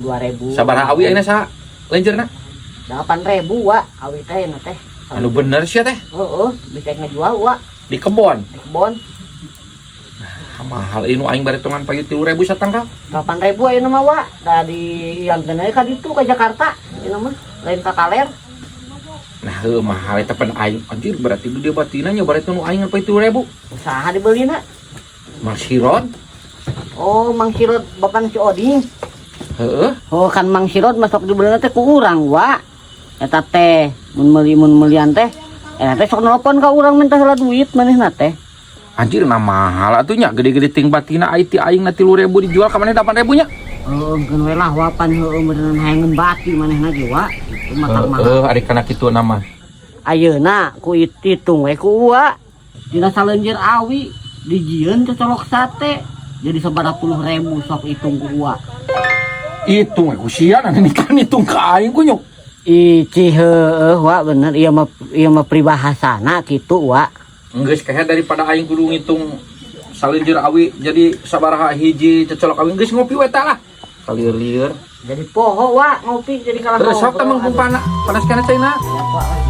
2000. Sabaraha awi ayeuna sa lenjerna? 8000, wa, awi teh na teh. Anu bener sia teh? Heeh, bisa ngejual, wa. Di kebon. Di kebon. Ah, mahal ini aing baretongan payu 3000 satangkal. 8000 ayeuna mah, wa. Da di yang kena ka ditu ka Jakarta ieu mah, lain ka kaler. Nah, heuh, mahal eta pan aing. Anjir, berarti gede batina nya bareton nu aing payu 3000. Usaha dibelina? Mang Sirot. Oh, Mang Sirot, bapak si Oding. Heeh. Oh, kan Mang Sirot masuk dibelina teh ku urang, wa. Eta teh mun meuli, mun meulian teh eta teh sok nelpon ka urang minta heula duit manehna teh. Anjir, nah mahal atuh nya, gede-gede ting batina ai ti aing na 3000 dijual ka maneh 8000 nya. Oh, keun we lah, wa, pan heueuh meureun hayang bati manehna ge, wa. Itu mah mahal. Heeh, ari kana kitu nama. Ayeuna ku hitung we ku uwa. Dina salenjir awi dijieun cocolok sate jadi sabaraha puluh ribu, sok hitung ku uwa. Hitung we ku sia, nah ini kan hitung ka aing ku nyuk. Ih, heueuh, wa, bener ieu mah, ieu mah pribahasana kitu, wa. Geus kayak daripada aing kudu ngitung salenjir awi jadi sabaraha hiji cocolok awi, geus ngopi we tah lah. Kalieur-lieur. Jadi poho, wa, ngopi jadi kalah. Terus sok teh mangpung panas kana caina. Ya, Pak.